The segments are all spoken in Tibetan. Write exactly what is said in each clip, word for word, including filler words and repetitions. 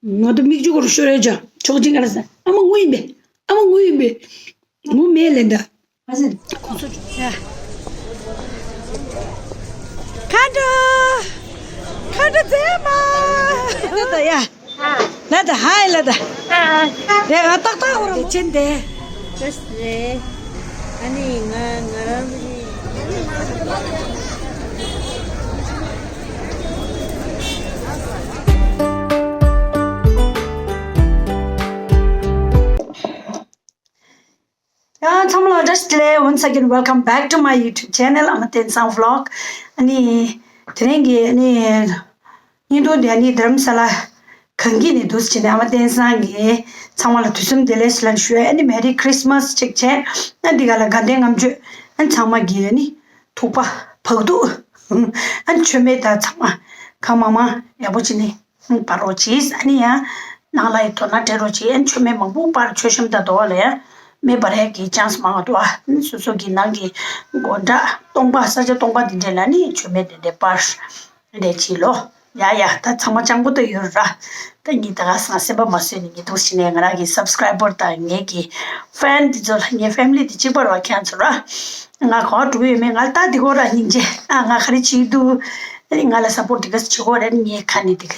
ང་དང་མིག་ཆུ་སྐོར་ཤོར་ཡ་ཅག་ཆོག་ཅིག་ག་ལ་ས་ཨ་མ་ངུ་ཡིན་པས། ཨ་མ་ངུ་ཡིན་པས། ངུ་མེད་ལེ་འདྲ། ཁ་འགྲོ། ཁ་འགྲོ་མཛེས་མ། ལ་ད་ཡ། ལ་ད་ཧའི་ལ་ད། རེ་ང་ཏག་ཏག་འོ་ར་ཆེན་དེ། ལགས་རེད། ཨ་ནི་ང་ང་རང་ནི། ཡང་ཚང་མ་ལ་བཀྲ་ཤིས་བདེ་ལེགས། Once again, welcome back to my YouTube channel, Ama Tensang Vlog. ཨ་ནི་དེ་རིང་གི་ཨ་ནི་བརྙན་ཐུང་འདི་ཨ་ནི་རྡ་རམ་ས་ལ་གངས་སྐྱིད་ནས་འདུག་སེ་བྱས་ནས་ཨ་མ་བསྟན་བཟང་གིས་ཚང་མ་ལ་དུས་གསུམ་བདེ་ལེགས་ཞེས་ལབ་ཞུ། ཨ་ནི་Merry Christmas ཅིག་བྱས། ཨ་འདི་ག་ལ་དགའ་ལྡན་ལྔ་མཆོད། ཨ་ཚང་མ་གིས་ཨ་ནི་ཐུག་པ་བག་ཐུག་ཨ་མཆོད་མེ་དང་ཚང་མ་གང་མང་མང་ཡག་པོ་བྱས་ནས་ཕར་རོགས་གྱིས། ཨ་ནི་ཡང་ནང་ལ་ཡི་དོ་སྣང་སྤྲད་རོགས་གྱིས། ཨ་མཆོད་མེ་མང་པོ་ཕར་མཆོད་བཤམས་དང་དོ་བ་ལ་ཡང་མེ་འབར་ཡག་གི་ཅན་སི་མང་བ་འདུག་ཨ་སོ་སོ་གི་ནང་གི་སྒོ་འགྲམ་སྟོང་པ་ས་ཆ་སྟོང་པ་འདི་འདྲ་ལ་ནི་མཆོད་མེ་དེ་འདྲ་ཕར་རེ་གྱིས་ལོ། ཡ་ཡ། ད་ཚང་མ་སྤྱང་པོ་ད་ཡོད་ར། ད་ངས་ད་ག་སང་སེམས་པ་མ་བཟོད་ནས་ངས་འདུག་སེ་བྱས་ནས་ང་རང་གི་སབ་སི་ཀ་རའི་བར་དང་ངེད་ཀྱི་ཕེན་འདི་ཚོ་ལ། ངའི་ཕེ་མི་ལི་འདི་གཅིག་པ་རེད་བ། ཁྱེད་ཚོ་ར། ང་གང་འགྲོ་གི་ཡོད་མེད་ང་ལ་ལྟ་འདི་གོ་ར་སྙིང་རྗེ། ཨ་ང་ག་རེ་བྱེད་ཀྱི་འདུག་ང་ལ་སབ་པོར་ཊི་འདི་ག་བྱེད་གོ་རེད། ངའི་ཁ་ནས་འདི་ག་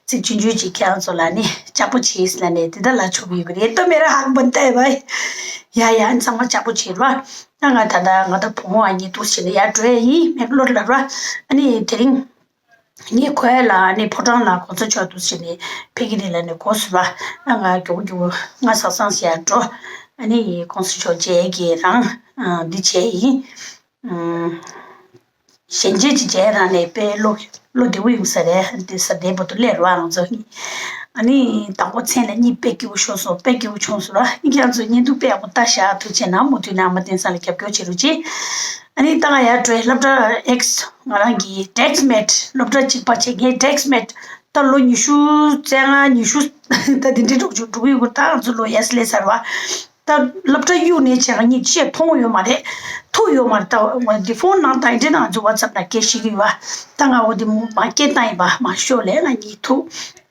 ཚིག་ཆུང་ཆུང་ཅིག་ཁྱེད་ཚོ་ལ་ནི་ལྕགས་པོ་བྱེད་ལ་ནས་འདི་ལྟ་ལ་ཆོག་གི་ཡོད་ཀྱི་རེད། ད་མེ་ར་ཧག་བན་ཏེ་བའི། ཡ་ཡ། ཨ་ཚང་མ་ལྕགས་པོ་བྱེད་ར། ད་ང་ད་ད་ང་ད་བུ་མོ་ཨ་ནི་འདུག་སེ་བྱས་ནས་ཡར་འགྲོ་ཡ་ཡིན། མེག་ལོར་ལ་ར། ཨ་ནི་དེ་རིང་ངས་ཁོའི་ལ་ནི་ཕོ་བྲང་ལ་གོང་ས་མཆོག་འདུག་སེ་བྱས་ནས་ཕེབས་ཀྱི་རེད་ལབ་ནས་གོ་སོང་བ། ཨ་ང་མགྱོགས་པོ་མགྱོགས་པོ་ང་ཟ་ཚང་ཟེར་ཡར་འགྲོ། ཨ་ནི་གོང་ས་མཆོག་མཇལ་གྱི་རང་ཨ་འདི་བྱས་ཡིན། ཨ་ཞལ་མཇལ་ཅིག་བྱས་རང་ནས་དཔེ་བློ་བློ་བདེ་པོ་ཡོང་ས་རེད། འདི་ས་བདེ་པོ་འདུག་ལས་རོགས་ང་ཚོ་གཉིས། ཨ་ནི་དང་པོ་མཚན་ལ་གཉིས་དཔེ་སྐྱིད་པོ་ཤོར་སོང་། དཔེ་སྐྱིད་པོ་བྱུང་སོང་ར། ཁྱེད་ཚོ་བརྙན་ཐུང་དཔེ་ཡག་པོ་ལྟ་ཤག་ཐུགས་རྗེ་གནང་། མུ་མཐུད་ནས་ཨ་མ་བསྟན་བཟང་ལ་རྒྱབ་སྐྱོར་བྱེད་རོགས་གྱིས། ཨ་ནི་ད་ང་ཡར་འགྲོ་ཡ། སློབ་གྲྭ་ཨེག་སི་ང་རང་གི་ཌེསྐ་མེཊ་སློབ་གྲྭ་གཅིག་པ་བྱས། ངའི་ཌེསྐ་མེཊ་ད་ལོ་ཉི་ཤུ་རྩ་ལྔ་ཉི་ཤུ་ད་དེ་འདྲའི་འགྲོ་འགྲོ་གི་ཡོད་ཀྱི་རེད། ད་ང་ཚོ་ལོ་ཡར་སླེབས་ཚར་བ། ད་སློབ་གྲྭ་གཡུག་ནས་བྱས་ང་གཉིས་ཅི་ཡང་མཐོང་ཡོད་མ་རེད། ཐུག་ཡོད་མ་རེད། ད་འོ་འདི་ཕོན་ནང་ད་འདི་ནང་ང་ཚོ་ཝ་ཊི་སེབ་ནང་སྐད་བཤད་ཀྱི་ཡོད་པ། ད་ང་འོ་འདི་མ་སྐད་བཏང་ཡིན་པ། མ་ཤོག་ལས་ང་གཉིས་ཐུག་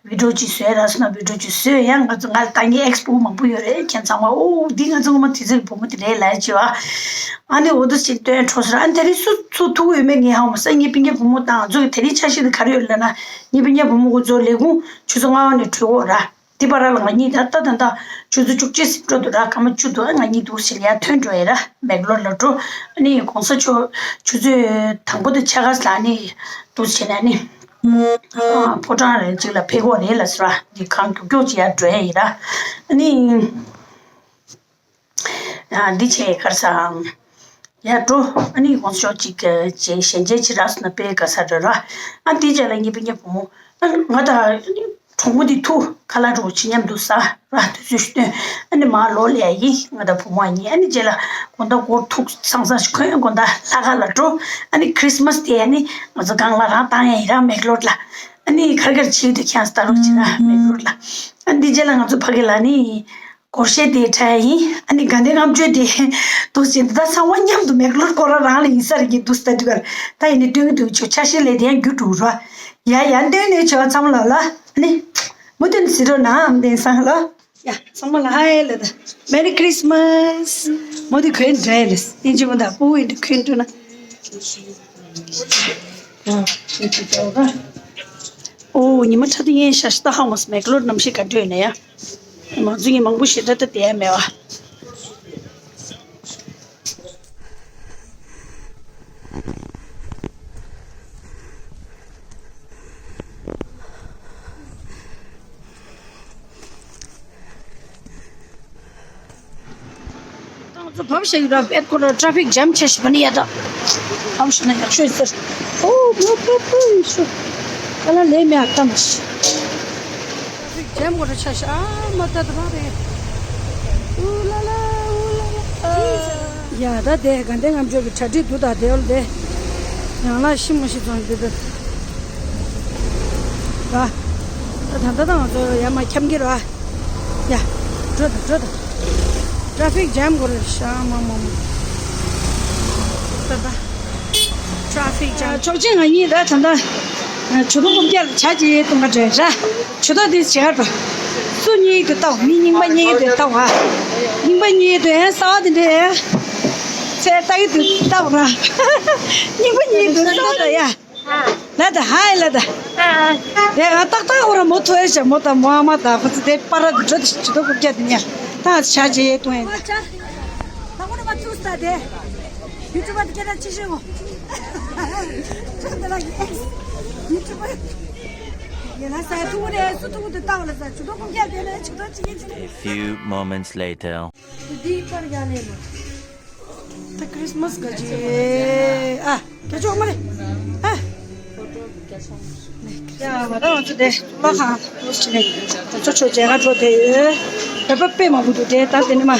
བི་ཌི་ཡོ་ཅིག་བཟོས་ར་སོང་ན། བི་ཌི་ཡོ་ཅིག་བཟོས། ཡང་ང་ཚོ་ང་ལ་ད་ངའི་ཨེག་སི་བུ་མང་པོ་ཡོད་རེད། ཁྱེད་ཚང་མ་ཨོ་འདི་ང་ཚོ་ངོ་མ་དེ་ཚོའི་བུ་མོ་དེ་རེད་ལབ་ཡ་བྱས་པ། ཨ་ནི་འོ་འདུག་སེ་བྱས་སྟོན་འཕྲོ་སོང་ར། ཨ་ནི་དེ་རིང་སུ་ཚོ་ཐུག་ཡོད་མེད་ངས་ཧ་གོ་མ་སོང་། ངའི་སྤུན་ཀྱག་བུ་མོ་དང་ང་ཚོ་གི་དེ་རིང་འཆར་གཞི་དེ་ག་རེ་ཡོད་ལབ་ན། ངའི་སྤུན་ཀྱག་བུ་མོ་ཁོ་ཚོ་ལས་ཁུངས་ཆུ་ཚོད་ལྔ་པ་ནས་གྲོལ་གྱི་ཡོད་ར། དེ་བར་ལ་ང་གཉིས་ད་ལྟ་ད་ལྟ་ཆུ་ཚོད་བཅུ་གཅིག་ཙམ་འགྲོ་འདུག་ར། སྐར་མ་བཅུ་འདུག་ང་གཉིས་འདུག་སེ་ཡར་ཐོན་འགྲོ་ཡ་ར། མེག་ལོར་ལ་འགྲོ། ཨ་ནི་གོང་ས་མཆོག་ཆུ་ཚོད་དང་པོ་དེ་ཕྱེད་ཀ་ལ་ནི་འདུག་སེ་བྱས་ནས་ནི་ཨ་ཕོ་བྲང་རེ་གཅིག་ལ་ཕེབས་ཀྱི་ཡོད་རེད་ལབ་སོང་ར། འདི་གང་མགྱོགས་མགྱོགས་ཅིག་ཡར་འགྲོ་ཡ་ཡིན་ར། ཨ་ནི། ཨ་འདི་བྱས་གར་སང་ཡར་འགྲོ། ཨ་ནི་གོང་ས་མཆོག་ཅིག་གི་ཅིག་ཞལ་མཇལ་ཅིག་རག་སོང་ན་དཔེ་དགའ་ས་རེད་ར། ཨ་འདི་རྗེས་ལ་ངའི་སྤུན་ཀྱག་བུ་མོ་ཨ་ང་དང་གྲོགས་མོ་འདི་ཐུག་ཁ་ལག་འདྲ་པོ་ཅིག་མཉམ་དུ་ཟ་ར། དུས་ཚོད་ཞིག་བཏོན། ཨ་ནི་མར་ལོག་སླེབས་ཡ་ཡིན། ང་དང་བུ་མོ་གཉིས། ཨ་ནི་རྗེས་ལ་དགོང་དག་སྒོ་ཐུག་ཚང་ཚང་ཞིག་གོན་དགོང་དག་ལྷ་ཁང་ལ་འགྲོ། ཨ་ནི་ཁྲིས་མས་དེ་ཨ་ནི་ང་ཚོ་སྒང་ལ་རང་བཏང་ཡ་ཡིན་ར། མེག་ལོར་ལ། ཨ་ནི་ག་རེ་ག་རེ་བྱེད་ཀྱི་འདུག་ཁྱེད་ཚོ་ལྟ་རོགས་བྱེད་ན། མེག་ལོར་ལ། ཨ་ནི་འདི་རྗེས་ལ་ང་ཚོ་ཕ་གི་ལ་ནི། སྒོར་གཞས་དེ་འཁྲབ་ཡ་ཡིན། ཨ་ནི་དགའ་ལྡན་ལྔ་མཆོད་དེ་འདུག་སེ་ད་ཚང་མ་མཉམ་དུ་མེག་ལོར་སྐོར་ར་རང་ལ་ཡིན་ས་རེད་ཀྱི་འདུག་སེ་ད་འདི་གར་ད་ཡིན་ནི་སྟོན་གྱི་འདུག་ཆོག་འཆར་གཞི་ལས་དེ་ཡང་བརྒྱུད་འགྲོ་ར། ཡ་ཡ་སྟོན་ནས་ཆོག་ཚང་མ་ལ་ལ། ཨ་ནི་མུ་མཐུད་ནས་གཟིགས་རོགས་གནང་། བསྟན་བཟང་ལ། ཡ་ཚང་མ་ལ་ཧའི་ལབ་དང་། Merry Christmas། མོ་དེ་གོན་འདྲ་ཡ་རེད། ཨིན་ཇི་མོ་དང་སྤུ་གུ་ཡིན་དུ་གོན་འགྲོ་ན། ཨོ་ཉི་མ་ཁྲ་དུ་ཡན་ཤ་ཤ་ད་ཧ་མོ་སི་མེག་ལོར་གནམ་གཤིས་ག་འདྲ་ཡོད་ན་ཡ། མང་ཚོགས་ཀྱི་མང་པོ་ཞེ་དྲག་ད་བསྡད་ཡ་མེད་བ། ང་ཚོ་བབས་ཤག་ཡོད་ར། བེད་ཁོ་ར་ཊ་ཕིག་ཇམ་ཆེ་ཤི་བ་ནི་ཡ་ད། བབས་ཤག་ན་ཡག་ཤོས་ཟེར། ཨོ་མོ་པོ་པོ་ཡི་ཤོ། ཨ་ལ་ལེ་མེ་ཨ་ཀ་མ་ཤི། ཊ་ཕིག་ཇམ་ཁོ་ར་ཆ་ཤ་ཨ་མ་ད་ད་ར་རེ། ཨུ་ལ་ལ་ཨུ་ལ་ལ། ཡ་ད་དེ་དགའ་ལྡན་ལྔ་མཆོད་ཀྱི་གྲ་སྒྲིག་འདུག་ད་དེ་འོལ་དེ། ཡང་ལ་ཤི་མ་ཤི་ཚོང་འདི་ད། ར། ད་ད་ད་ང་ཚོ་ཡ་མ་འཁྱམ་གི་ར། ཡ། འགྲོ་དང་འགྲོ་དང་། ཊ་ཕིག་ཇམ་གོ་རེ་ཤ་མ་མ་མ། ད་ད། ཊ་ཕིག་ཇམ། ཆོག་ཅིག་ང་གཉིས་ད་ད་ད། ཇུས་གཏོགས་སྐུ་མཁྱེན་ལ་ཇ་ཅིག་བཏུང་ག་འགྲོ་ར། ཇུས་གཏོགས་འདི་བྱེད་ག་འགྲོ། སུ་གཉིས་ཀྱི་ལྟ་བ། མི་རྙིང་པ་གཉིས་ཀྱི་ལྟ་བ། རྙིང་པ་གཉིས་དུ་ཡང་གསར་བ་དེ་འདྲ་ཡང་། ཚེ་ལྟ་གི་འདུག་ལྟ་བ་ར། རྙིང་པ་གཉིས་ཀྱི་ལྟ་བ་ར་ཡ། ལ་ད་ཧའི་ལ་ད། དེ་ང་ཏག་ཏག་འོ་ར་མོ་ཐོ་ཡ་ཞག་མོ་དང་མོ་ཨ་མ་དང་ཁོ་ཚོ་དེ་པ་ར་དུ་འགྲོ་དུ་ཇུས་གཏོགས་སྐུ་མཁྱེན་དེ་ཉ། ད་ཇ་ཅིག་བཏུང་ཡ། ད་ཁོ་ནི་མ་ཐུག་ས་དེ། ཡུ་ཊུབ་པ་དེ་སྐད་གྲགས་ཆེ་ཤོས་ངོ་། ཁྱོད་འདི་ལ་ཡེ་སི། ཡུ་ཊུབ་པ། ཡིན་ན་ས་ཐུག་རེད་སུ་ཐུག་དེ་ལྟ་བ་ལ་ས་ཇུས་གཏོགས་སྐུ་མཁྱེན་དེ་ལ་ཇུས་གཏོགས་ཅི་ཡིན་ཅི་རེད། A few moments later. དེ་དེའི་པར་ཡ་ལས་ལོ། ད་ཁྲིས་མས་ག་ཅི། ཨ། རྒྱ་ཆོག་མ་རེད། ཨ། ཡ་ང་རང་ཚོ་དེ་གཙུག་ལག་ཁང་ལོགས་ཕྱིན་ནས་ད་ཚོ་ཆོས་མཇལ་ག་འགྲོ་བསྡད་ཡོད། བོད་པ་དཔེ་མང་པོ་འདུག་དེ་ད་དེ་ནི་མ་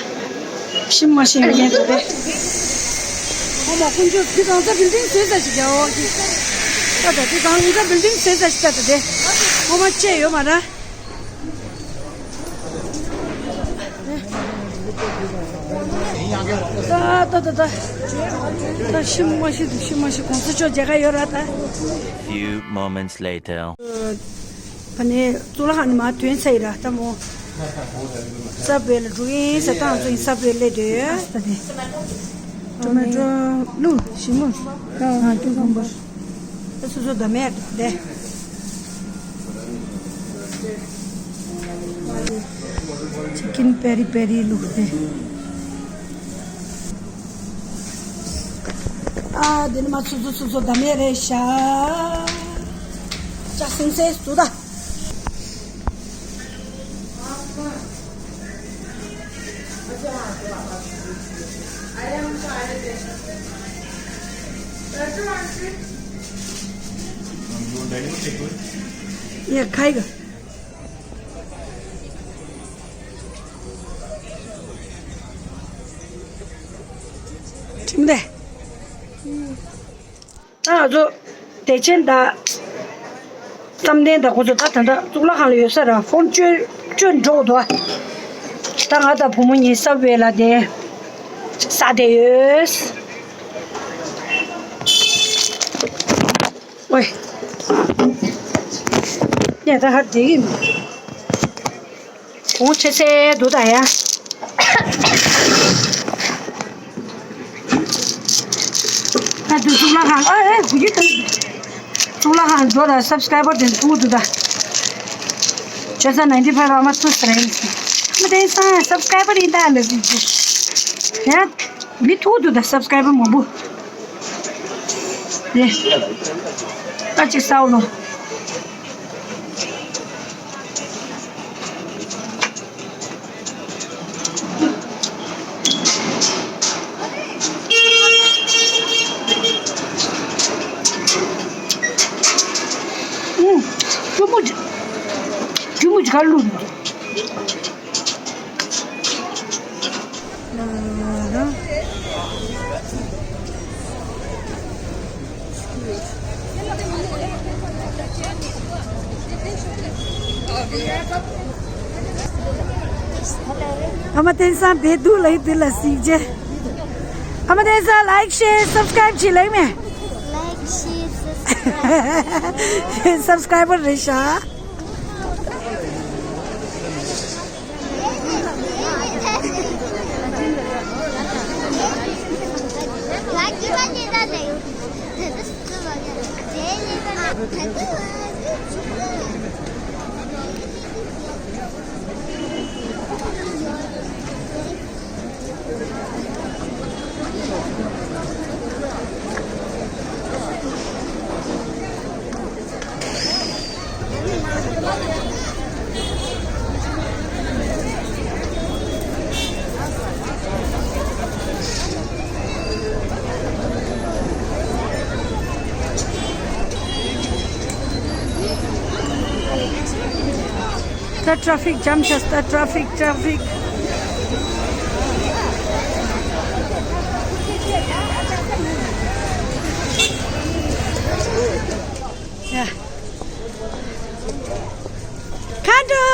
ཤི་མ་ཤི་ཡོད་མཁན་འདུག་དེ། ཨོ་མ་དཀོན་མཆོག་དེ་གང་ས་བིལ་ཌིང་བཟོས་ས་ཞིག་རྒྱ་བོ་གི། ད་ད་དེ་གང་ས་བིལ་ཌིང་བཟོས་ས་ཞིག་ད་ད་དེ། ཨོ་མ་ཆེ་ཡོད་མ་ར། ད་ད་ད་ད། ད་ཤི་མ་ཤི་འདུག་ཤི་མ་ཤི་གོང་ས་མཆོག་མཇལ་ཁ་ཡོད་ར་ད། Few moments later. ཕ་ནས་གཙུག་ལག་ཁང་ནས་མར་ཐོན་ཚར་ཡིན་ར་ད་མོ། སབ་ཝེ་ལ་འགྲོ་གི་ཡིན་ཟེར་ཏང་ཚོ་ཡིན་སབ་ཝེ་སླེབས་བསྡད་ཡོད་ད་དེ། ཊོ་མེ་ཊོ་ལུ་ཞིམ་མོ། ཨ་ཀུ་ཀུམ་བར། སོ་སོ་ད་མེད་དེ། ཅི་ཀིན་པེ་རི་པེ་རི་ལུག་དེ། ཨ་དེ་ནི་མ་སོ་སོ་སོ་སོ་ད་མེད་རེད་ཤག་ཅག་སིང་སེ་སུ་ད། ཡ་ཁའི་ག་ཁྲིམས་དེ། ད་ང་ཚོ་བདེ་ཆེན་དང་བསམ་གཏན་དང་ཁོ་ཚོ་ད་ད་ལྟ་གཙུག་ལག་ཁང་ལ་ཡོད་ས་ར་ཧྥོན་བཅོས་བཅོས་འགྲོ་འདུག་ད་ང་དང་བུ་མོ་གཉིས་སབ་ཝེ་ལ་དེ་ཟ་བསྡད་ཡོད། ཨོའི། ཡ་ད་ཧར་བསྡད་ཀྱི་མེད། གོང་ཆེ་སེ་འདུག་ད་ཡ། ད་དུ་གཙུག་ལག་ཁང་ཨ་ཨེ་གུ་ཡི་ད། གཙུག་ལག་ཁང་འགྲོ་ད་སབ་སི་ཀ་རའི་བར་དེ་ཐུག་འདུག་ད། བྱས་ཙང་ནའིན་ཊི་ཕའིབ་ཨ་མ་ཐུག་ས་རེད། མི་དེ་སང་སབ་སི་ཀ་རའི་བར་ཡིན་ད་ལ་ཟིག་ཟིག་ཡ། མི་ཐུག་འདུག་ད་སབ་སི་ཀ་རའི་བར་མང་པོ། རེད། ཨ་ཅིག་སའོ་ལོ། ཨུ། ཀྱུ་མུ་ཀྱུ་མུ་ག་ལུ། ཨ་མ་བསྟན་སང་བེ་དུ་ལ་ཡི་དུ་ལ་སིག་ཅེ། ཨ་མ་བསྟན་སང་ལའིཀ་ཤེར་སབ་སི་ཀ་རའིབ་བྱེད་ལེགས་མེ། ལའིཀ་ཤེར་སབ་སི་ཀ་རའིབ། སབ་སི་ཀ་རའི་བར་རེད་ཤག་ད་ཊ་ར་ཕིག་ཇམ་ཆགས། ད་ཊ་ར་ཕིག་ཊ་ར་ཕིག་ཡ། ཁ་འགྲོ།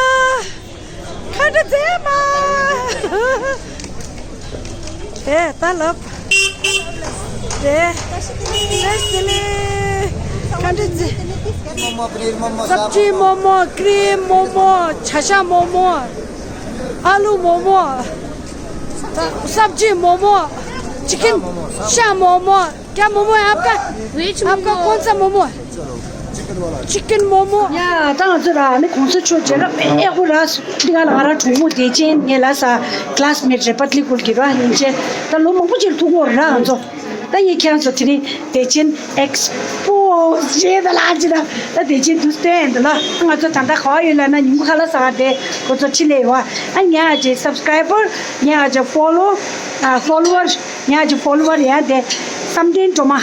ཁ་འགྲོ་མཛེས་མ། དེ་ད་ལབ། དེ། དེ་སི་ལི། ག་འདྲ་ཚེ། मोमो, पनीर मोमो, शाह सब्जी मोमो। मोमो, क्रीम मोमो, छछा मोमो, आलू मोमो, सब्जी मोमो, चिकन, शाह मोमो। क्या मोमो है आपका? वेज आपका मोमो। कौन सा मोमो है? चिकन मोमो। ཡ་ད་ང་ཚོ་ར་ནི་གོང་ས་མཆོག་རྗེས་ལ་ཨེ་ཧུ་ར་སུ་འདི་ག་ལ་ང་ར་གྲོགས་མོ་བདེ་ཆེན་ངེད་ལ་ས་ཀླ་སི་མེཊ་རེད་པ་ལི་ཀུལ་གི་ར་ཡིན་ཆེ་ད་ལོ་མང་པོ་ཅིག་ཐུག་གོ་ར་ང་ཚོ། ད་ངས་ཁྱེད་རང་ཚོ་དེ་རིང་བདེ་ཆེན་ཨེགས་པོ་ཞེས་ད་ལ་ཅི་ད་ད་བདེ་ཆེན་དུ་སྟོན་ཡིན་ད་ལ་ང་ཚོ་ད་ལྟ་ག་བ་ཡོད་ལ་ན་ཉིན་གུང་ཁ་ལ་ཟ་བ་དེ་ཁོ་ཚོ་ཕྱི་ལས་ཡོད་ཨ་ཉ་ཨ་ཅེ་སབ་སི་ཀ་རའི་བར་ཉ་ཨ་ཅེ་ཕོ་ལོ་ཨ་ཕོ་ལོ་ཝར་ཉ་ཨ་ཅེ་ཕོ་ལོ་ཝར་ཡ་དེ་བསམ་གཏན་སྒྲོལ་མ་ཨ་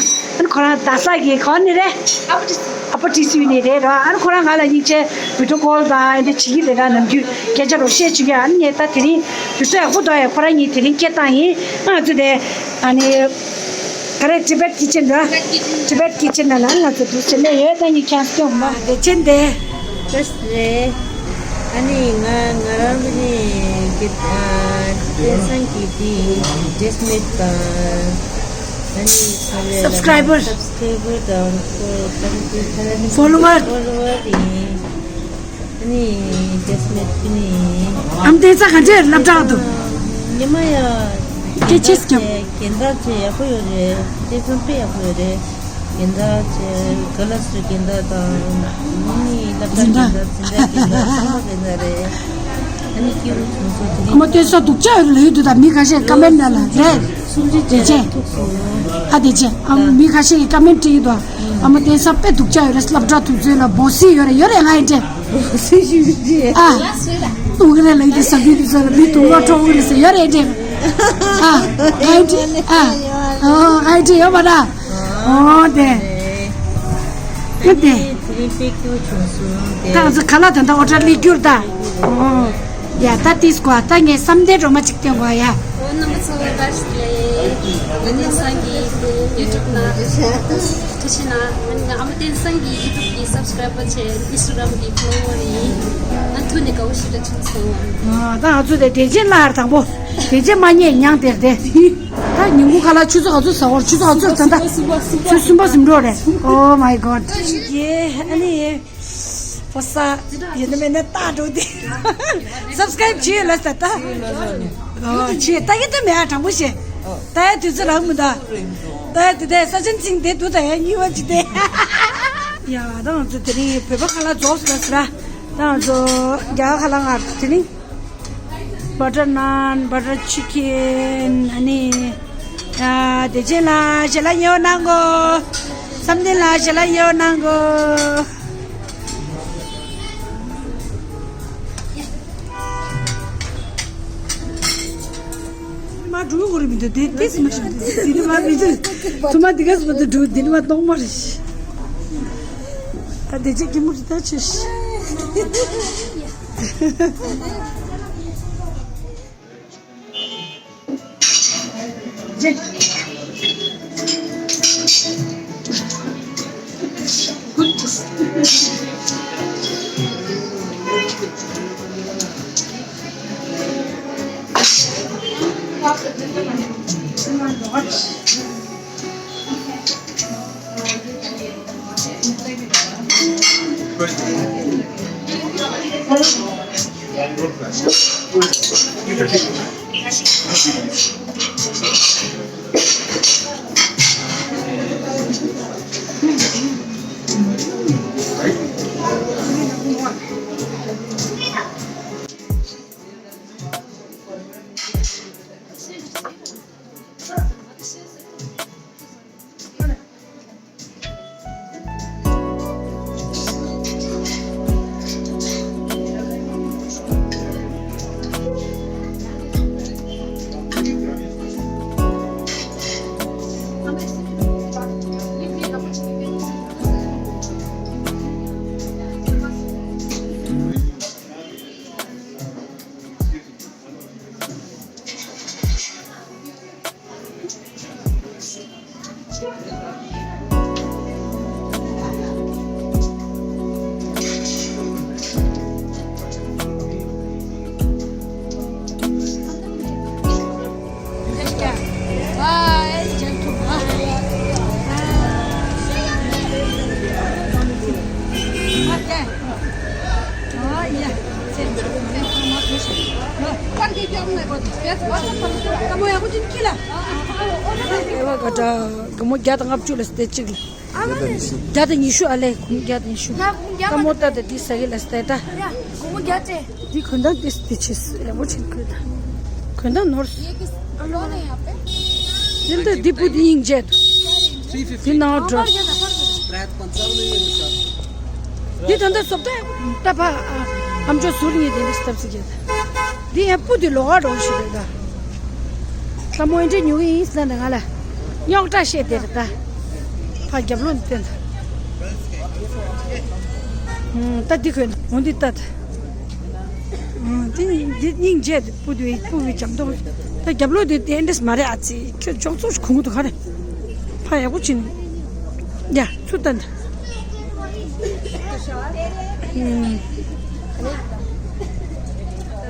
ཁོ་རང་རྡ་ས་གི་ག་བ་ནི་རེད་ཨ་ཕ་ཏི་སི་ཨ་ཕ་ཏི་སི་ཡུལ་ནས་རེད་ར་ཨ་ཁོ་རང་ང་ལ་སྙིང་རྗེ་བི་ཌི་ཡོ་ཀོལ་དང་ཨ་འདི་བྱེད་ཀྱི་རེད་ར་ནམ་རྒྱུན་སྐད་ཆ་རོགས་བཤད་བྱེད་ཀྱི་ཨ་ནི་ངས་ད་དེ་རིང་དུས་ཚོད་ཡག་པོ་འདུག་ཡ་ཁོ་རང་གཉིས་དེ་རིང་སྐད་བཏང་ཡིན་ང་ཚོ་དེ། ཨ་ནི། ག་རེ་ཊི་བེཊ་ཁི་ཆན་ར། ཊི་བེཊ་ཁི་ཆན་ནང་ལ་ང་ཚོ་འདུག་ཟེར་ནས་ཡོད་ད་ངས་ཁྱེད་སྐྱོང་མ་བདེ་ཆེན་དེ། བཀྲ་ཤིས་བདེ་ལེགས། ཨ་ནི་ང་ང་རང་གི་ནི་གི་ཨ་དེང་སང་གི་དེ་འབྲེལ་མེད་དང་ཨ་ནི་ཁ་བའི་སབ་སི་ཀ་རའི་བར། སབ་སི་ཀ་རའི་བར་དང་ཁོ་ད་ནི་ཁ་བའི་ཕོ་ལོ་ཝར། ཕོ་ལོ་ཝར་དེ། ཨ་ནི་ཌེ་སི་མེད་ཀི་ནི། ཨམ་བསྟན་ས་ག་འདྲས་སློབ་གྲྭ་འདུག་ཉི་མ་ཡ། སྐད་ཆས་ཀྱང་། རྒན་བདག་ཆེ་ཡག་པོ་ཡོད་རེད། སྐད་ཆ་དཔེ་ཡག་པོ་ཡོད་རེད། རྒན་བདག་ཆེ་ག་ལ་སུ་རྒན་བདག་དང་། ཨ་ནི་སློབ་གྲྭ་རྒན་བདག་འཛིན་གྲྭ་རྒན་བདག་ཚང་མ་རྒན་བདག་རེད། ཨ་ནི་སྐྱིད་པོ་བྱུང་སོང་དེ་རིང་། ཨ་མ་བསྟན་ས་སྡུག་ཅག་ཡོད་རེད་ལབ་ཡོད་འདུག་ད་མི་ཁ་ཤས་ཀ་མེན་ཊི་ནང་ལ་རེད། སུམ་ཅུ་བདེ་ཆེན། ཐུག་སོང་། ཨ་བདེ་ཆེན་ཨ་མི་ཁ་ཤས་ཀྱིས་ཀ་མེན་ཊི་བྲིས་འདུག་ཨ་མ་བསྟན་ས་དཔེ་སྡུག་ཅག་ཡོད་རེད། སློབ་གྲྭ་དུས་ཚོད་ལ་སྦོ་སི་ཡོད་རེད། ཡོད་རེད་ང་ཡིན་ཏེ། སྦོ་སི་ཞུ་རྒྱུ། ཨ། སྡུག་རེད་ལབ་ཀྱི་ཟ་ཁུལ་དུས་ཚོད་ལ་མི་སྡུག་རོགས་འཕྲོག་གི་རེད་ཟེར་ཡོད་རེད་ཏེ། ཨ། ང་ཡིན་ཏེ། ཨ། ཨོ་ང་ཡིན་ཏེ་ཡོད་མ་རེད། ཨོ་དེ། ཡོད་དེ། དེ་རིང་དཔེ་སྐྱིད་པོ་བྱུང་སོང་སྟེ། ད་ང་ཚོ་ཁ་ལག་དེ་འདྲ་འོ་ཊར་སླེབས་རྒྱུར་ད། ཨོ། ཡ་ད་ཏིས་གོ་ད་ངས་བསམ་གཏན་སྒྲོལ་མ་གཅིག་སྟོན་གོ་ཡ། ཨོ་རྣམ་པ་ཚོ་བཀྲ་ཤིས་བདེ་ལེགས། ང་བསྟན་སང་གི་ཡུ་ཊུབ་ནང་བཀྲ་ཤིས་ན་ང་ཨ་མ་བསྟན་སང་གི་ཡུ་ཊུབ་གི་སབ་སི་ཀ་རའི་བར་བྱས་ཨིན་སི་ཊ་གྷ་རམ་གི་ཕོ་ལོ་ཝར་ཡིན། ང་ཐུག་ནས་དགའ་བོ་ཞེ་དྲག་བྱུང་སོང་། ཨ་ད་ང་ཚོ་དེ་བདེ་ཆེན་ལ་ཧར་དང་པོ་བདེ་ཆེན་མ་རྙེད་མྱང་དེར་དེ། ད་ཉིན་གུང་ཁ་ལག་ཆུ་ཚོད་ག་ཚོད་ཟ་བར་ཆུ་ཚོད་ག་ཚོད་ད་ད་ཆུ་ཚོད་གསུམ་པ་ཟིན་འགྲོ་རེད། Oh my god། ཡེ་ཨ་ནི་ཡེ། ཕོ་ས་ཡིན་ནི་མེད་ན་ལྟ་འགྲོ་དེ། སབ་སི་ཀ་རའིབ་བྱེད་ལ་ས་ད། ཨོ་བྱེད་ལྟ་གི་ད་མེད་ཨ་དྲང་པོ་བྱེད། ལྟ་ཡ་དུས་ཚོད་རག་མི་ད། ལྟ་ཡ་དུས་དེ་ས་ཆེན་ཚིང་དེ་དུ་ད་ཡ་གཉིས་པ་ཅི་དེ། ཡ་ད་ང་ཚོ་དེ་རིང་བོད་པ་ཁ་ལག་རྫོགས་སོང་ལ་ཟེར། ད་ང་ཚོ་རྒྱ་གར་ཁ་ལག་ང་དེ་རིང་། བ་ཊར་ནཱན། བ་ཊར་ཆི་ཀེན། ཨ་ནི། ཨ་བདེ་ཆེན་ལགས་ཞལ་ལག་ཉོ་གནང་གོ་བསམ་གཏན་ལགས་ཞལ་ལག་ཉོ་གནང་གོ་མ་འགྲོ་གི་རེད་མི་འདུག་དེ་དེ་སི་མ་ཤི་འདི་ནི་མ་མི་འདུག་ཐུ་མ་འདི་ག་སི་མ་འདུག་འགྲོ་འདི་ནི་མ་གཏོང་མ་རེད། ཨ་བདེ་ཆེན་གི་མུ་རི་ད་ཆེ་ཤི། སྐྱེ་བ་ག་འདྲ། སྒོར་མོ་བརྒྱ་དང་ལྔ་བཅུ་ལ་སྟེར་གཅིག་ལ། བརྒྱ་དང་ཉི་ཤུ། ཨ་ལས། སྒོར་མོ་བརྒྱ་དང་ཉི་ཤུ། སྒོར་མོ་བརྒྱ་དང་། ད་དེ་ཟ་གི་ལ་སྟེར་ད། ཡ། སྒོར་མོ་བརྒྱ་སྟེར། འདི་གོན་ཐང་དེ་དེ་ཆེས་ཡག་པོ་ཆེན་གོན་ཐང་། གོན་ཐང་ནོར། ཡེ་གི་ལོ་ནས་ཡ་པེ། དེ་འདྲ་འདི་སྤུ་འདི་སྙིང་རྗེ་འདུག་འདི་ནང་འགྲོ། འདི་ད་ལྟ་བཟོ་ལྟ་ད་ཕ་ཨམ་ཅོག་ཟུར་གཉིས་དེ་འདྲ་སྟབས་ཟིག་གེ། འདི་ཡང་སྤུ་འདི་ལོག་ག་འགྲོ་ཞིག་རེད་ད། ལྷ་མོ་འདྲ་ཉོ་གི་ཡིན་ཟེར་ན་ང་ལ་རྙོག་དྲ་བཤད་དེ་རེད་ད། ཕ་རྒྱབ་ལོགས་འདི་བསྟན་ད། ད་འདི་གོན་འོ་འདི་ལྟ་ད། འདི་འདི་སྙིང་རྗེ་དེ་སྤུ་དེ་སྤུ་གི་འཇམ་ཏོང་། ད་རྒྱབ་ལོགས་དེ་དེ་འདྲས་མ་རེད། ཨ་ཙི་ཁྱོད་ཅོག་ཙོག་གོང་དུ་ག་རེ། ཕ་ཡག་པོ་ཕྱིན། ཡ་ཚུར་ལྟ་ད།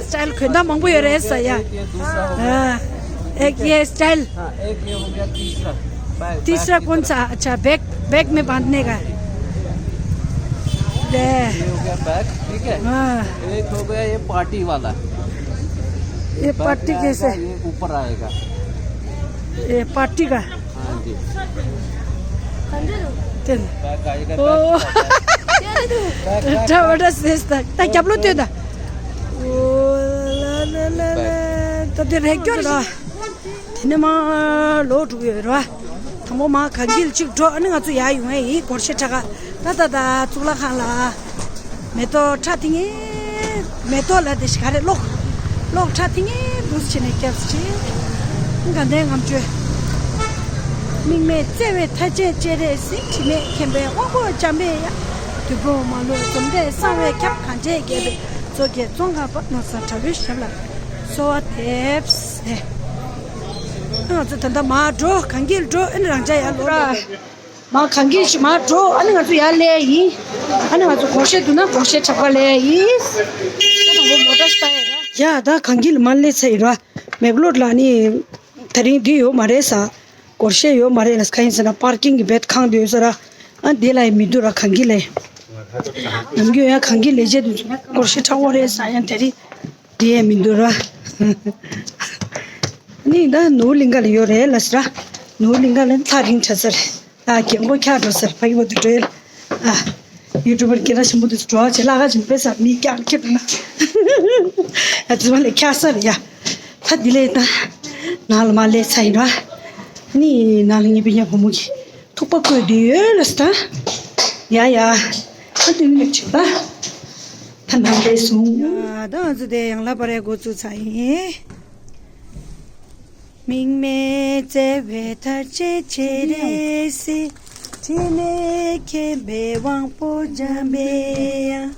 སི་ཊལ་གོན་ཐང་མང་པོ་ཡོད་རེད་ཟེར་ཡ། ཨ། एक ये स्टाइल। हाँ, एक ये हो गया तीसरा। बैग, तीसरा बैग की कौन तरफ। सा? अच्छा, बैग, बैग में बांधने का है। ले। ये हो गया बैग, ठीक है। हाँ। एक हो गया ये पार्टी वाला। ये बैग पार्टी में आएगा, कैसे? ये ऊपर आएगा। ये पार्टी का। हाँ जी। चल। बैग आएगा, ओ। Bag. Bag, bag, ད་བ་ད་སེས་ད་ད་རྒྱབ་ལོགས་ལྟོས་ད། ཨོ་ལ་ལ་ལ་ལ། ད་དེ་རེ་སྐྱོ་ར། དེ་ནས་མ་ལོག་འགྲོ་གི་ཡོད་ར། དང་པོ་མ་གངས་སྐྱིད་ཅིག་འགྲོ། ཨ་ནི་ང་ཚོ་ཡར་ཡོང་ཡས་ཡིན། སྒོར་གཞས་འཁྲབ་ག་ད་ད་ད་གཙུག་ལག་ཁང་ལ། མེ་ཏོག་ཁྲ་ཐིང་ངེ་། མེ་ཏོག་ལ་དེ་ཞིག་ག་རེ་གློག་གློག་ཁྲ་ཐིང་ངེ་འདུག་བྱས་ནས་སྐྱབས་ཆེ། དགའ་ལྡན་ལྔ་མཆོད། དམིགས་མེད་བརྩེ་བའི་ཐར་བྱེད་སྤྱན་རས་གཟིགས། དྲི་མེད་མཁྱེན་པའི་དབང་པོ་འཇམ་པའི་དབྱངས། བདུད་དཔུང་མ་ལུས་འཇོམས་མཛད་གསང་བའི་ཁྱབ། གངས་ཅན་རྒྱལ་པོའི་མཚོ་སྐྱེས་ཙོང་ཁ་པ། ལོ་གསར་དགྲ་བོའི་ཞབས་ལ་གསོལ་བ་འདེབས། ང་ཚོ་ད་ལྟ་མར་འགྲོ། གངས་སྐྱིད་འགྲོ། ཨ་ནི་རང་ཅག་ཡར་ལོག་ལོག་འགྲོ། མ་གངས་སྐྱིད་ཞིག་མ་འགྲོ། ཨ་ནི་ང་ཚོ་ཡར་སླེབས་ཡིན། ཨ་ནི་ང་ཚོ་སྒོར་གཞས་འདུག་ན་སྒོར་གཞས་འཁྲབ་ག་སླེབས་ཡིན། ད་དང་པོ་མོ་ཊ་ཞིག་ལྟ་ཡ་ར། ཡ་ད་གངས་སྐྱིད་ལ་མར་སླེབས་ཚར་ཡིན་ར། མེག་ལོར་ལ་ནི་དེ་རིང་འདི་ཡོད་མ་རེད་ས། སྒོར་གཞས་ཡོད་མ་རེད་ལ། ག་ཡིན་ཟེར་ན་པར་ཀིང་གི་བེད་ཁང་དེ་ཡོད་ས་ར། ཨ་འདི་ལ་ཡི་མི་འདུག་ར་གངས་སྐྱིད་ལ་ཡི། ནམ་རྒྱུན་ཡང་གངས་སྐྱིད་ལས་བྱེད་དུ་སྒོར་གཞས་འཁྲབ་དགོས་རེད་ས། ཡང་དེ་རིང་འདི་ཡང་མི་འདུག་ར། ནི་ད་ནོར་གླིང་ག་ལ་ཡོད་རེད་ལ་ཟེར་ར། ནོར་གླིང་ག་ལ་ཐག་རིང་དྲགས་ས་རེད། ཨ་རྒན་གོག་འཁྱག་འགྲོ་ཟེར། ཕ་གི་བར་དུ་འགྲོ་ཡ་ལ། ཨ་ཡུ་ཊུབ་པར་སྐད་གྲགས་ཆེན་པོ་དེ་ཚོ་འགྲོ་བ་བྱེད་ལ་ཁ་ཅིག་དཔེ་ས་མི་རྐྱང་ཁྱེར་འདུག་ན། ཨ་ཙི་མ་ལས་འཁྱག་ས་རེད་ཡ། ད་འདི་ལས་ད་ནང་ལ་མ་སླེབས་ཚར་ཡིན་ར། ནི་ནང་ལ་ངའི་སྤུན་ཀྱག་བུ་མོ་གིས་ཐུག་པ་བསྐོལ་བསྡད་ཡོད་ལ་ཟེར་ད། ཡ་ཡ། ད་འདི་ནས་བྱེད་པ། ད་ནང་སླེབས་སོང་། ཡ་ད་ང་ཚོ་དེ་ཡང་ལ་པར་ཡ་འགོ་བཙུགས་ཚར་ཡིན། དམིགས་མེད་བརྩེ་བའི་ཐར་བྱེད་སྤྱན་རས་གཟིགས། དྲི་མེད་མཁྱེན་པའི་དབང་པོ་འཇམ་པའི་དབྱངས།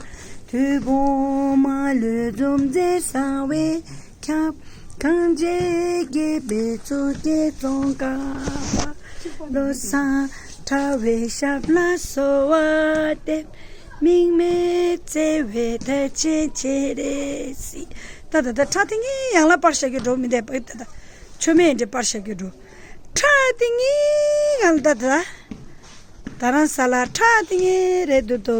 བདུད་དཔུང་མ་ལུས་འཇོམས་མཛད་གསང་བའི་ཁྱབ། གངས་ཅན་རྒྱལ་པོའི་གཙུག་གི་ཙོང་ཁ་པ། བློ་བཟང་དྲ་བའི་ཞབས་ལ་གསོལ་བ་འདེབས། དམིགས་མེད་བརྩེ་བའི་ཐར་བྱེད་སྤྱན་རས་གཟིགས། ད་ད་ད་ཁྲ་ཐིང་ངེ་ཡང་ལ་པར་ཤ་གི་འགྲོ་མི་འདས་པ་ད་ད། ཆོ་མེད་འདྲེ་པར་ཤ་གི་འགྲོ། ཁྲ་ཐིང་ངེ་ཡང་ལ་ད་ད། ད་རང་ས་ལ་ཁྲ་ཐིང་ངེ་རེད་འདུག་ཏོ།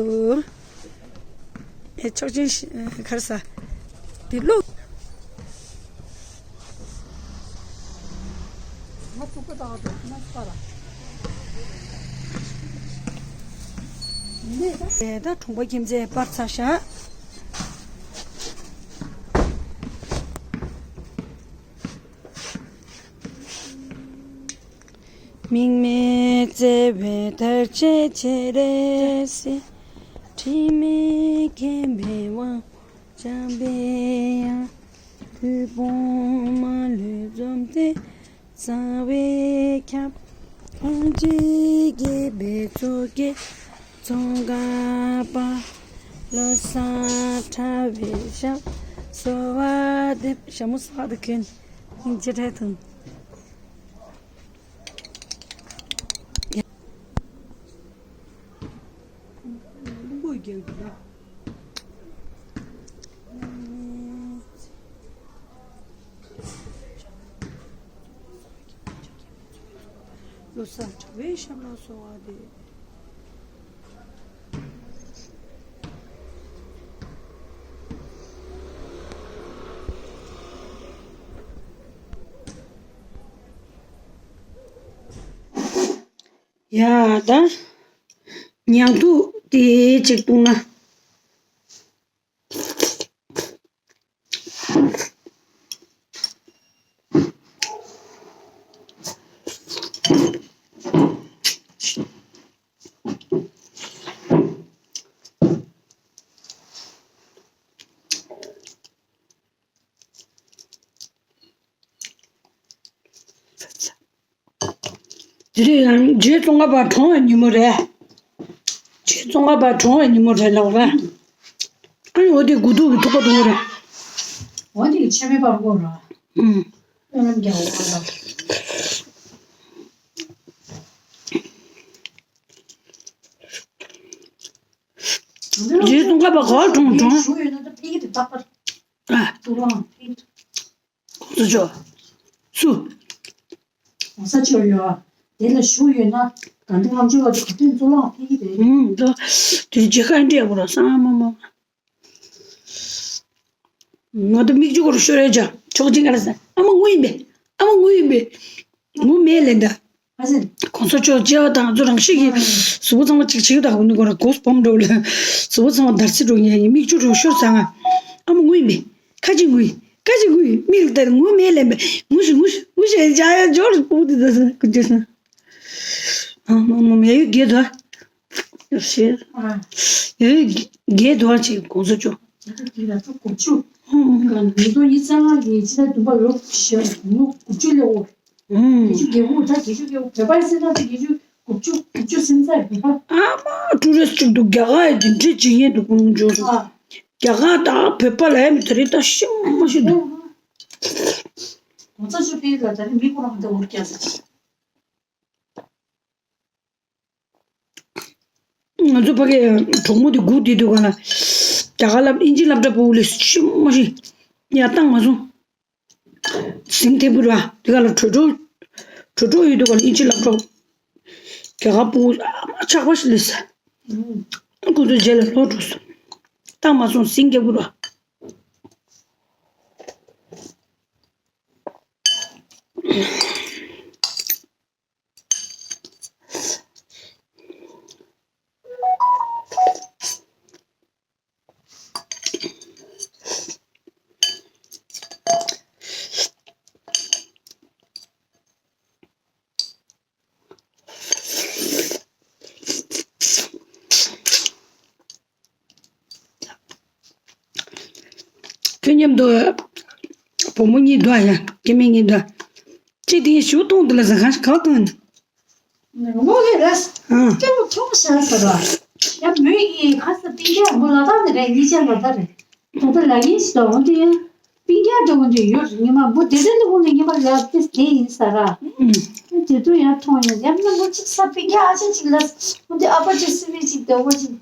ཨེ་ཆོག་ཅན་ཤི་ཁར་ས། དེ་ལུག་ཨེ་ད་གྲོང་པ་ཁྱིམ་མཚེས་པར་ཚ་ཤ། དམིགས་མེད་བརྩེ་བའི་ཐར་བྱེད་སྤྱན་རས་གཟིགས། དྲི་མེད་མཁྱེན་པའི་དབང་འཇམ་པའི་དབྱངས། བདུད་དཔུང་མ་ལུས་འཇོམས་མཛད་གསང་བའི་ཁྱབ། གངས་ཅན་རྒྱལ་པོའི་གཙུག་གི་ཙོང་ཁ་པ། བློ་བཟང་དྲ་བའི་ཞབས་གསོལ་བ་འདེབས། ཞྭ་མོ་ས་དུ་གྱོན། སྙིང་རྗེ་དྲན་དང་། བློ་བཟང་དྲ་བའི་ཞབས་ལ་གསོལ་བ་འདེབས། ཡ་ད། ཉང་ཐུག་དེ་གཅིག་བཏུང་ན། དེ་རིང་ཡང་རྗེ་ཙོང་ཁ་པ་གྲོངས་པའི་ཉིན་མོ་རེད། རྗེ་ཙོང་ཁ་པ་གྲོངས་པའི་ཉིན་མོ་རེད་ལབ་ར། ཨ་ནི་འོ་དེ་དགུ་ཐུག་གི་ཐུག་པ་འདུག་ར། འོ་དེ་ཆེ་མེད་པར་གོ་ར། ཨུམ། ཨེ་རམ་རྒྱལ་བ་ལ། རྗེ་ཙོང་ཁ་པ་ག་པར་གྲོངས་གྲོངས། ཞུ་ཡོད་ན་ད་ཕ་གི་དེ་རྟག་པར། ཨ། ཏུ་རང་ཕ་གི། གོང་ས་མཆོག་སུ། གོང་ས་མཆོག་ཡོད་ཨ། དེ་ལ་བཞུགས་ཡོད་ན་དགའ་ལྡན་ལྔ་མཆོད་པ་དེ་ག་དུས་གཙུག་ལག་ཕེབས་ཀྱི་རེད། ཨུམ། ད་དེ་རྗེས་ཁ་འདྲ་བོ་ར་སང་མ་མ། ང་ད་མིག་ཆུ་སྐོར་ཤོར་ཡ་ཅག་ཆོག་ཅིག་ག་ལ་ཟེར། ཨ་མ་ངུ་ཡིན་པས། ཨ་མ་ངུ་ཡིན་པས། ངུ་མེད་ལན་ད། ཨ་ཟེར། གོང་ས་མཆོག་སྐྱེ་བ་དང་ང་ཚོ་རང་ཤི་གི་གཟུགས་པོ་ཚང་མ་ཅིག་བྱེད་ཀྱི་ད་གོ་ནི་གོ་ར་གོས་སྤོམ་འགྲོ་ལ། གཟུགས་པོ་ཚང་མ་འདར་སིག་འགྲོ་ངེས་ཡིན། མིག་ཆུ་རུ་ཤོར་ཚང་ང་། ཨ་མ་ངུ་ཡིན་པས། ཁ་ཅིག་ངུས། ཁ་ཅིག་ངུས། མིག་ལ་ལྟ་ངུ་མེད་ལན་པས། ངུ་ཤི་ངུ་ཤི་ངུ་ཤི་ཡ་ཡ་འཇོག་ལ་སྤུ་དེ་ད་ས་ཀུ་ཅེ་ས། ཨ་མ་མ་མ་ཡ་ཡུ་གེ་ད། ཡོ་ཤི། ཨ། ཡ་ཡུ་གེ་ད་ཅིག་གོང་ས་མཆོག་དེ་ལ་ཚོ་གོ་ཆུ། ཧུམ། ཉིས་སྟོང་ཉི་ཤུ་རྩ་ལྔ་གི་ཕྱི་ཟླ་བདུན་པ་ལོ་ཞེ་ལོ་དགུ་བཅུ་ལོ། ཧུམ། བརྒྱད་ཅུ་གྱ་དགུ་ད་བརྒྱད་ཅུ་གྱ་དགུ་བོད་པའི་སྲིད་ཐང་དེ་བརྒྱད་ཅུ་དགུ་བཅུ་དགུ་བཅུ་ཟིན་ཚར་བོད་པ། ཨ་མ་ཀྲུ་རེ་གཅིག་འདུག་རྒྱ་གར་ཡི་དེ་འདྲས་བྱེད་ཡས་འདུག་ཀུན་འཇོག་འདུག་ཨ། རྒྱ་གར་དང་བོད་པ་ལ་ཡ་མི་དེ་རིགས་ད་ཤི་མ་ཤི་འདུག་གོང་ས་མཆོག་ཕེབས་ལ་ད་རེས་མི་ཁོ་རང་ད་འུར་རྒྱག་ས་ཅིག་ང་ཚོ་ཕ་གིའི་གྲོགས་མོ་དེ་སྒུག་བསྡད་དུས་ག་ལ། རྒྱ་གར་སློབ་ཨིན་ཇི་སློབ་གྲྭ་ཕྲུ་གུ་ལས་ཤི་མ་ཤི། ཡ་བཏང་མ་སོང་། ཟིང་ཐེབས་ཀྱི་ར་དེ་ག་ལ་གྲོས་གྲོགས། གྲོས་གྲོགས་ཡོད་དུས་ག་ལ་ཨིན་ཇི་སློབ་གྲྭ། རྒྱ་གར་ཕྲུ་གུ་ཨ་མ་ཆགས་པ་ཞིག་ལས། ཁོ་ཚོའི་རྗེས་ལ་ལོག་འགྲོ་སོང་། བཏང་མ་སོང་ཟིང་རྒྱག་གི་ར། ཁྱོད་མཉམ་དུ་བུ་མོ་གཉིས་འདུག་ཨ་ཡ། སྐྱེ་དམན་གཉིས་འདུག་ཅི་དེ་ཞུ་གཏོང་འདི་ལ་ཟ་ཁང་ཞིག་གང་གཏོང་ནི། ངོ་ལས་རེད། ཨང་། སྐྱོ་པོ་ཐོང་ཤ་ཟ་ར། ཡ་མོས་ཀྱི་ཁ་ས་པིང་ཀྱ་མོ་ལ་དྭགས་ནས་རེད། གཉིས་ཆ་ལ་དྭགས་རེད། ད་ལྟ་ལ་ཡིན་ཞིག་དང་འོན་ཏེ་ཡ། པིང་ཀྱ་འདྲ་བོ་འདྲ་ཡོད་རེད། ཉི་མ་བུ་དེ་དེ་འདྲ་བོ་ནས་ཉི་མ་ལ་དེ་དེ་ཡིན་ས་ར། ཨང་། དེ་དུས་ཡ་ཐོང་ཡ་ཡ་མོ་ཅིག་ས་པིང་ཀྱ་ཨ་ཅག་ཅིག་ལ་འོན་ཏེ་ཨ་ཕ་ཅིག་སི་བི་ཅིག་འདྲ་བོ་ཅིག་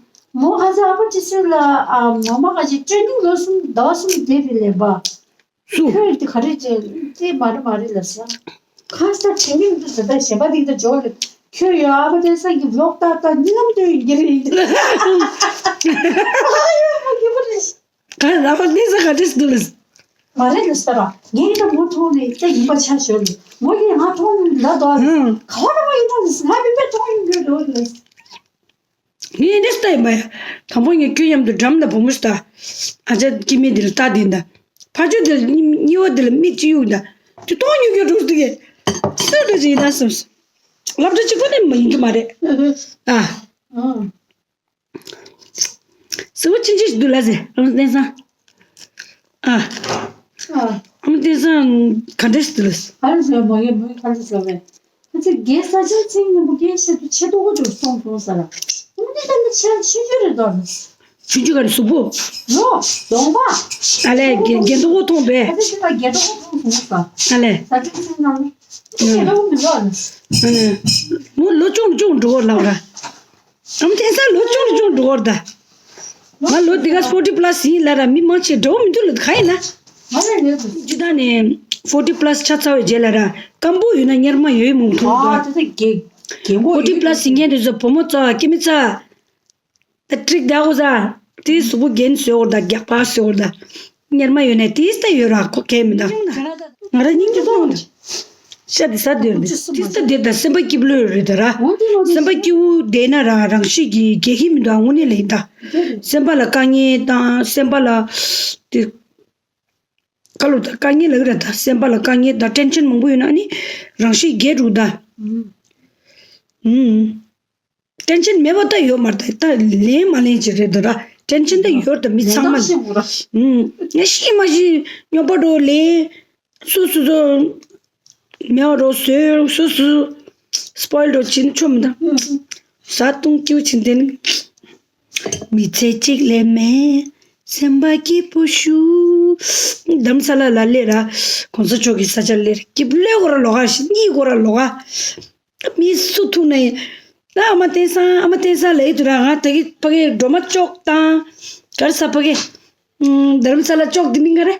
མོ་ཁ་ས་ཨ་ཕ་ཅིག་སི་ལ་ཨ་མ་མ་ཁ་ཅིག་ཊེ་ནིང་ལོ་གསུམ་ཟླ་བ་གསུམ་བསྡད་པའི་ལས་པ། སུ། ཁྱོད་དེ་ག་རེ་བྱས་དེ་མ་རེད་མ་རེད་ལབ་ས། ཁ་ས་དྲན་གྱི་མི་འདུག་ཟེར་ད་གཞན་པ་དེ་འདྲ་འཇོག་ལ་ཁྱོད་ཡོད་ཨ་ཕ་བསྟན་སངས་ཀྱི་ཝི་ལོག་ཏག་ཏག་གཉིད་ལམ་སྟོན་ཡིན་གྱི་རེད་ཡིན། ཨ་ཡོད་མ་གི་པ་རེད། ག་རེ་ཨ་ཕ་བསྟན་སངས་ག་འདྲས་འདུག་ལབ། མ་རེད་ལབ་ས་ར་ངས་ད་མོ་མཐོང་ནས་ད་ཡིན་པ་ཆ་ཞོར་ལ་མོ་ཡིས་ང་མཐོང་ནས་ལབ་འདུག་ཨ། ཨང་། ག་བ་ལ་མ་ཡིན་ད་ལབ་ང་མིན་པས་མཐོང་ཡིན་གྱི་རེད་ལབ། ངས་འདི་ལྟ་ཡིན་པ་ཡ། དང་པོ་ངས་ཁྱོད་མཉམ་དུ་འགྲམ་ལ་བུ་མོ་ཞིག་ད། ཨ་ཅག་སྐྱེ་དམན་འདི་ལ་ལྟ་དེ་འདའ། ཕར་ཕྱོགས་འདི་ལ་གཉིས་གཉིས་པ་འདི་ལ་མིག་ཅིག་གཡུག་འདའ། དེ་གཏོང་ཉུག་ཀྱང་འགྲོ་འདུག་གས། སུ་འདྲ་ཅིག་ཡིན་ན་བསམ་སོང་། སློབ་གྲྭ་གཅིག་པ་ནས་མ་ཡིན་གྱི་མ་རེད། ཨ། ཨ། གཟི་བོ་ཅི་འདྲ་ཞིག་འདུག་ལ་ཟེར་ཨ་མ་བསྟན་སངས། ཨ། ཨ། ཨ་མ་བསྟན་སངས་ག་འདྲ་ཞིག་འདུག་ལ་ཟེར། ཨ་ལ་ཟེར་མ་ཡིན་མོས་ག་འདྲ་ཟེར་བས། ཁ་ཚིག་རྒན་ས་ཆེན་ཚེ་སྙན་པོ་རྒན་ཤེས་དུ་ཆེ་མཐོ་བོ་ཅོག་སོང་སོང་ས་ར། ཨ་ནི་ད་ནི་ཆེ་ཆུང་ཆུང་རེད་དོ། ཆུང་ཆུང་ག་རེ་གཟུགས་པོ། ལོ། གདོང་པ། ཨ་ལས་རྒན་རྒན་མཐོ་བོ་མཐོང་པས། ཁ་ཚིག་ཅིག་ལ་རྒན་མཐོ་བོ་མཐོང་སོང་ས། ཨ་ལས། ས་ཆེན་ཚེ་སྙན་པོ། རྒན་མཐོ་བོ་མི་འདུག་ཨ་ནི། ཨ་ནི། མོ་ལོ་ཆུང་ཆུང་འགྲོ་བ་ལབ་ར། ཨ་མ་བསྟན་སངས་ལོ་ཆུང་ཆུང་འགྲོ་བར་ད། ང་ལོ་འདི་ག་forty plus ཡིན་ལ་ར་མི་མང་ཆེ་འགྲོ་མི་འདུག་ལ་ག་ཡིན་ན། ང་ལ་ཡོད་དོ། སྤྱི་བཏང་ནས་forty plus ཆགས་ཚར་བའི་རྗེས་ལ་ར་སྐམ་པོ་ཡོད་ན་གཉེར་མ་ཡོད་མོང་མཐོང་ཨ་དོ། དེ་ཚོ་རྒན་རྒན་གོག forty ཡོད་plus ཡིན་མཁན་དེ་ཚོ་བུ་མོ་ཚོ་སྐྱེ་མི་ཚ། ད་ཀྲིག་ད་འོ་ཟ། དེའི་གཟུགས་པོ་རྒན་བཟོས་འོར་ད་རྒྱགས་པ་བཟོས་འོར་ད། གཉེར་མ་ཡོད་ན་དེའི་ལྟ་ཡོད་ར་ཁོ་གས་མི་འདུག་ང་ར་སྙིང་རྗེ་མཐོང་། ཤ་དེ་ཟ་དེ་རེད། ཏིས་ཏ་དེ་ད་སེམས་པ་སྐྱིད་པོ་ལོས་རེད་ད་ར། སེམས་པ་སྐྱིད་པོ་བསྡད་ན་ར་རང་བཞིན་གྱིས་རྒྱལ་ཁྱི་མི་འདུག་དངོས་གནས་ལ་ཡིན་ད། སེམས་པ་ལ་དཀའ་ངལ་དང་སེམས་པ་ལ་དེ་ཁ་ལོ་ད་དཀའ་ངལ་ལ་ར་ད་སེམས་པ་ལ་དཀའ་ངལ་དང་ཊེན་ཤན་མང་པོ་ཡོད་ན་ནི་རང་བཞིན་རྒྱལ་འགྲོ་ད། ཨུམ། ཊེན་ཤན་མེད་པ་ད་ཡོད་མ་རེད་ད། ད་ལན་མ་ལན་ཅིག་རེད་ད་ར། ཊེན་ཤན་ད་ཡོད་ད་མི་ཚང་མ། ཨུམ། ངས་ཤི་མ་ཤི་ཉོབ་པ་འགྲོ་ལན། སུ་སུ་སུ། མེའོ་རོ་སོའི་སུ་སུ། སྤོལ་རོ་ཆིན་ཆོམ་ད། ཟ་ཏུང་ཀྱུ་ཆིན་དེན། མི་ཚེ་གཅིག་ལས་མེད། སེམས་པ་སྐྱིད་པོ་ཞུ། དྷ་རམ་ས་ལ་ལ་ལས་ར། གོང་ས་མཆོག་གི་ས་ཆ་ལས་ར་སྐྱིད་པོ་ལས་གོ་ར་ལོ་ག་ཞིག་གཉིས་གོ་ར་ལོ་ག་མི་སུ་ཐུག་ན་ཡིན། ད་ཨ་མ་བསྟན་སང་ཨ་མ་བསྟན་སང་ལ་ཡི་དུ་ར་ང་ད་གི་ཕ་གི་སྒྲོལ་མ་ཅོག་དང་། ག་རེ་ཟ་ཕ་གི། ཨུམ། དྷ་རམ་ས་ལ་ཅོག་དེ་མིང་ག་རེ།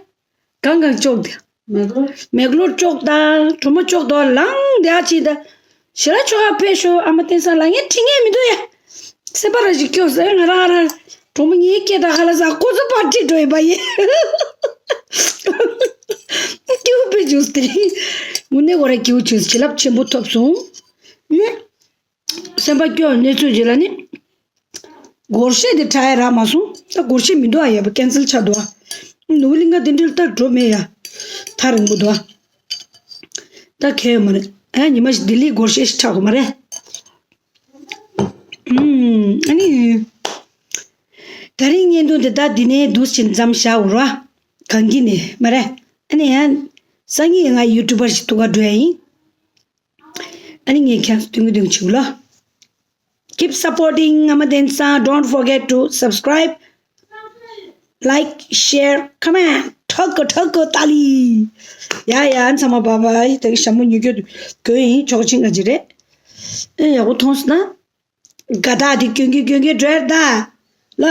གང་གང་ཅོག་དེ། མེག་ལོར། མེག་ལོར་ཅོག་དང་གྲོ་མ་ཅོག་དང་ལང་དེ་ཨ་ཅི་ད། ཞེ་ལ་ཆོ་ག་ཕེ་ཤོ་ཨ་མ་བསྟན་སང་ལ་ངས་ཁྲི་ངས་མི་འདུག་ཡ། སེམས་པ་ར་ཞིག་སྐྱོ་ཟེར་ང་རང་ར། གྲོ་མ་ངའི་སྐད་དང་ཁ་ལ་ཟ་ཁོ་ཚོ་པར་ཁྲི་འགྲོ་ཡི་པ་ཡིན། སྐྱིད་པོ་བྱུང་སྟེ། དངོས་གནས་ཁོ་ར་སྐྱིད་པོ་བྱུང་བྱིན་རླབས་ཆེན་པོ་ཐོབ་སོང་། ནི། སེམས་པ་སྐྱོ་གནས་ཚུལ་ཅིག་ལ་ནི། སྒོར་གཞས་དེ་དྲ་ཡ་རག་མ་སོང་། ད་སྒོར་གཞས་མི་འདུག་ཨ། ཡ་པ་ཀན་སེལ་ཆགས་འདུག་ཨ། ནོར་བུ་གླིང་ག་དེ་འདྲ་ལ་ད་འགྲོ་མེད་ཡ། ཐག་རིང་པོ་འདུག་ཨ། ད་ཁེལ་ཡོད་མ་རེད། ཨ་ཉི་མ་ཞིག་ལྡི་ལི་སྒོར་གཞས་ཤིག་འཁྲབ་དགོས་མ་རེད། ཨུམ། ཨ་ནི། ད་རིང་བརྙན་ཐུང་དེ་ད་འདི་ནས་འདུག་ཕྱིན་མཚམས་བཞག་འོ་ར། གང་གི་ནས་མ་རེད། ཨ་ནི་ཡང་། སང་ཉིན་ང་ཡུ་ཊུབ་པར་ཞིག་ཐུག་ག་འགྲོ་ཡ་ཡིན། ཨ་ནི་ངས་ཁྱེད་ཚོ་སྟོན་གི་སྟོན་གི་བྱེད་གོ་ལ། Keep supporting ཨ་མ་བསྟན་སང་། Don't forget to subscribe, like, share, comment. ཁྲག་གི་ཁྲག་གི་ཏཱ་ལི། ཡ་ཡ་ཚང་མ་བཱའི་བཱའི། ད་གི་ཞྭ་མོ་ཉོ་རྒྱུ་དགོས་ཡིན། ཆོག་ཆིན་ག་ཅི་རེད། ཨེ་ཡག་པོ་མཐོང་སོང་ན། དགའ་རྟགས་དེ་གྱོན་གྱི་གྱོན་གྱི་འགྲོ་ཡ་ད། ལ།